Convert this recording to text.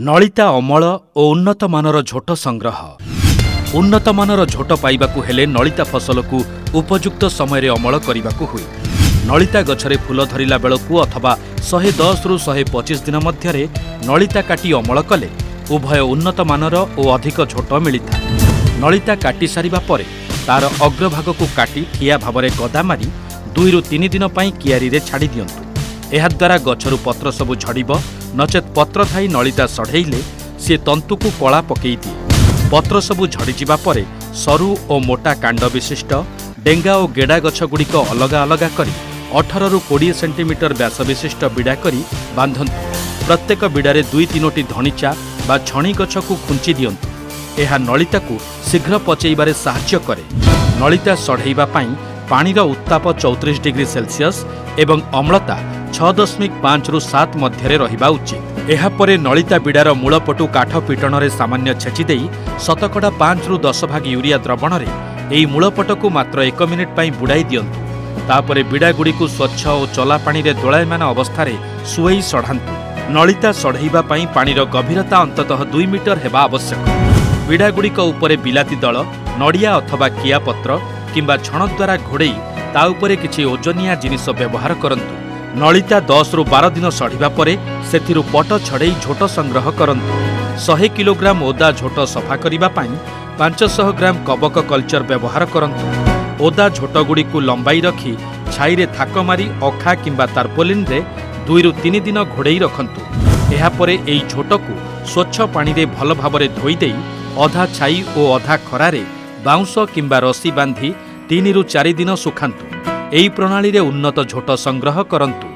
ନଳିତା ଅମଳ ଓ ଉନ୍ନତମାନର ଝୋଟ ସଂଗ୍ରହ। ଉନ୍ନତମାନର ଝୋଟ ପାଇବାକୁ ହେଲେ ନଳିତା ଫସଲକୁ ଉପଯୁକ୍ତ ସମୟରେ ଅମଳ କରିବାକୁ ହୁଏ। ନଳିତା ଗଛରେ ଫୁଲ ଧରିଲା ବେଳକୁ ଅଥବା 110ରୁ 125 ଦିନ ମଧ୍ୟରେ ନଳିତା କାଟି ଅମଳ କଲେ ଉଭୟ ଉନ୍ନତମାନର ଓ ଅଧିକ ଝୋଟ ମିଳିଥାଏ। ନଳିତା କାଟି ସାରିବା ପରେ ତାର ଅଗ୍ରଭାଗକୁ କାଟି ଠିଆ ଭାବରେ ଗଦା ମାରି 2ରୁ 3 ଦିନ ପାଇଁ କିଆରିରେ ଛାଡ଼ି ଦିଅନ୍ତୁ। ଏହାଦ୍ୱାରା ଗଛରୁ ପତ୍ର ସବୁ ଝଡ଼ିବ। ନଚେତ୍ ପତ୍ର ଥାଇ ନଳିତା ସଢ଼େଇଲେ ସିଏ ତନ୍ତୁକୁ କଳା ପକେଇ ଦିଏ। ପତ୍ର ସବୁ ଝଡ଼ିଯିବା ପରେ ସରୁ ଓ ମୋଟା କାଣ୍ଡ ବିଶିଷ୍ଟ ଡେଙ୍ଗା ଓ ଗେଡ଼ା ଗଛଗୁଡ଼ିକ ଅଲଗା ଅଲଗା କରି 18ରୁ 20 ସେଣ୍ଟିମିଟର ବ୍ୟାସ ବିଶିଷ୍ଟ ବିଡ଼ା କରି ବାନ୍ଧନ୍ତୁ। ପ୍ରତ୍ୟେକ ବିଡ଼ାରେ ଦୁଇ ତିନୋଟି ଧଣିଚା ବା ଛଣି ଗଛକୁ ଖୁଞ୍ଚି ଦିଅନ୍ତୁ। ଏହା ନଳିତାକୁ ଶୀଘ୍ର ପଚେଇବାରେ ସାହାଯ୍ୟ କରେ। ନଳିତା ସଢ଼େଇବା ପାଇଁ ପାଣିର ଉତ୍ତାପ 34 ଡିଗ୍ରୀ ସେଲସିୟସ୍ ଏବଂ ଅମ୍ଳତା 6.5ରୁ 7 ମଧ୍ୟରେ ରହିବା ଉଚିତ। ଏହାପରେ ନଳିତା ବିଡ଼ାର ମୂଳପଟୁ କାଠ ପିଟଣରେ ସାମାନ୍ୟ ଛେଚି ଦେଇ ଶତକଡ଼ା 5ରୁ 10 ଭାଗ ୟୁରିଆ ଦ୍ରବଣରେ ଏହି ମୂଳପଟକୁ ମାତ୍ର ଏକ ମିନିଟ୍ ପାଇଁ ବୁଡ଼ାଇ ଦିଅନ୍ତୁ। ତାପରେ ବିଡ଼ାଗୁଡ଼ିକୁ ସ୍ୱଚ୍ଛ ଓ ଚଲା ପାଣିରେ ଦୋଳାୟମାନ ଅବସ୍ଥାରେ ଶୁଏଇ ସଢ଼ାନ୍ତୁ। ନଳିତା ସଢ଼େଇବା ପାଇଁ ପାଣିର ଗଭୀରତା ଅନ୍ତତଃ 2 ମିଟର ହେବା ଆବଶ୍ୟକ। ବିଡ଼ାଗୁଡ଼ିକ ଉପରେ ବିଲାତି ଦଳ, ନଡ଼ିଆ ଅଥବା କିଆପତ୍ର କିମ୍ବା ଛଣ ଦ୍ୱାରା ଘୋଡ଼େଇ ତା ଉପରେ କିଛି ଓଜନିଆ ଜିନିଷ ବ୍ୟବହାର କରନ୍ତୁ। ନଳିତା 10ରୁ 12 ଦିନ ସଢ଼ିବା ପରେ ସେଥିରୁ ପଟ ଛଡ଼େଇ ଝୋଟ ସଂଗ୍ରହ କରନ୍ତୁ। 100 କିଲୋଗ୍ରାମ ଓଦା ଝୋଟ ସଫା କରିବା ପାଇଁ 500 ଗ୍ରାମ କବକ କଲଚର ବ୍ୟବହାର କରନ୍ତୁ। ଓଦା ଝୋଟଗୁଡ଼ିକୁ ଲମ୍ବାଇ ରଖି ଛାଇରେ ଥାକ ମାରି ଅଖା କିମ୍ବା ତାର୍ପୋଲିନରେ 2ରୁ 3 ଦିନ ଘୋଡ଼େଇ ରଖନ୍ତୁ। ଏହାପରେ ଏହି ଝୋଟକୁ ସ୍ୱଚ୍ଛ ପାଣିରେ ଭଲ ଭାବରେ ଧୋଇଦେଇ ଅଧା ଛାଇ ଓ ଅଧା ଖରାରେ ବାଉଁଶ କିମ୍ବା ରସି ବାନ୍ଧି 3ରୁ 4 ଦିନ ଶୁଖାନ୍ତୁ। ଏହି ପ୍ରଣାଳୀରେ ଉନ୍ନତ ଝୋଟ ସଂଗ୍ରହ କରନ୍ତୁ।